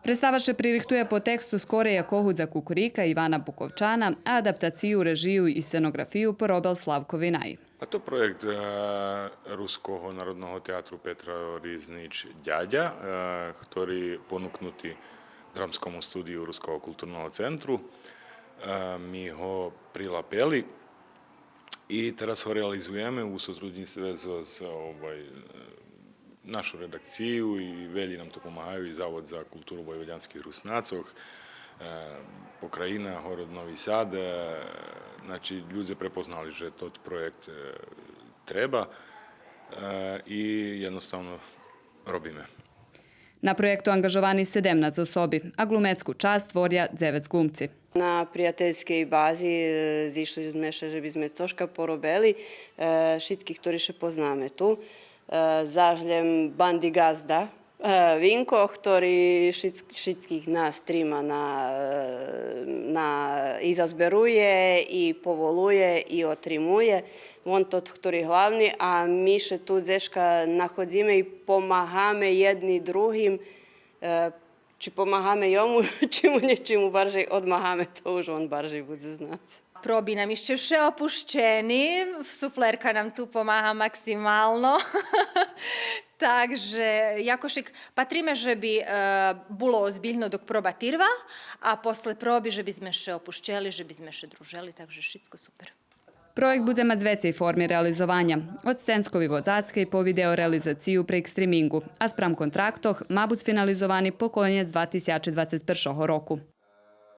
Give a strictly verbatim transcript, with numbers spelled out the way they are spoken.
Представа ше пририхтує по тексту скорей якого за Кукурика Ивана Буковчана, а адаптацию, режию и сценоґрафию поробел Славко Винай. А то проєкт, е, Руского народного театру Петро Ризнич Дядя, е, хтори понукнути Драмскому студию Руского културного центру. Е, ми го прилапели и тераз го реализуєме у сотруднїцтве з, з, овай, е, нашу редакцию и велї нам ту помагаю и Завод за културу войводянских Руснацох, е, Покраїна, город Нови Сад, е, значи, людзе препознали же тот проєкт, е, треба, е, и єдноставно робиме. На проєкту анґажовани седемнац особи, а ґлумецку часц творя дзевец ґлумци. На приятельскей бази, е, зишли зме ше же би зме цошка поробели, е, шицки хтори ше познаме ту. Е, заш лєм банди ґазда, е, Винко, хтори шиц-, шицких нас трима на, е, на, и зазберує, и поволує, и отримує. Вон тот хтори главни, а ми ше ту дзешка находзиме и помагаме єдни другим, е, чи помагаме йому, чи му нєчим баржей одмагаме, то уж вон баржей будзе знац. Проби нам ище вше опущени, суфлерка нам ту помага максимално. Так же, якошик, патриме же би, е, було озбильно док проба тирва, а после проби же би зме ше опущели, же би зме ше дружели, так же шицко супер. Проєкт будзе мац вецей форми реализованя. Од сценско-виводзацкей по видео реализацию прейґ стриминґу, а спрам контрактох ма буц финализовани по конєц два тисячи двацец першого року.